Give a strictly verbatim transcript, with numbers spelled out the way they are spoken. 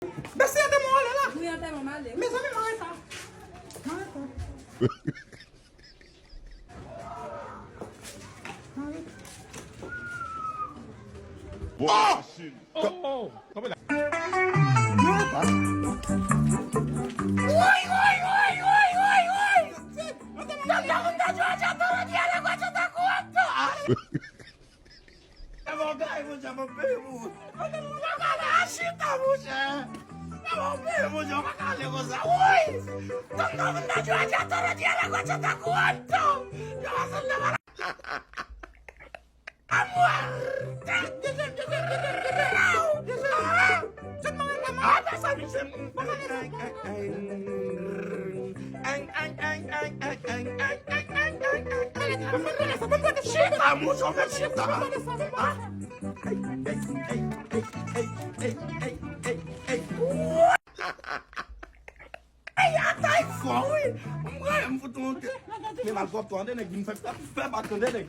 Bese antèman ale la. Wi, antèman m ale. Mezanmi, m arete. M arete. M arete. Bon, oh! Machin. Oh, oh, oh. Kanpe la. Woy, woy, woy, woy, woy, woy! Tonton, tonton, tonton, tonton, tonton, tonton, tonton, tonton. E bagay, monchè, m ap peye pou ou. Monchè, m ap peye pou ou. Chita, monchè. M ap peye, monchè, ou pa ka ale konsa. Woy! Tonton, tonton, tonton, tonton, tonton, tonton, tonton. Yo, pa sanble malad. Amwa! Dezyèm, dezyèm, dezyèm, dezyèm. Aw! Dezyèm. Ah, mezanmi, se Chita, mouche, fè chita. Ay, atay fò, wi. Mwen, m fout monte. Men mal pwòp, tande, nèg, vin fè, fè bak, tande, nèg.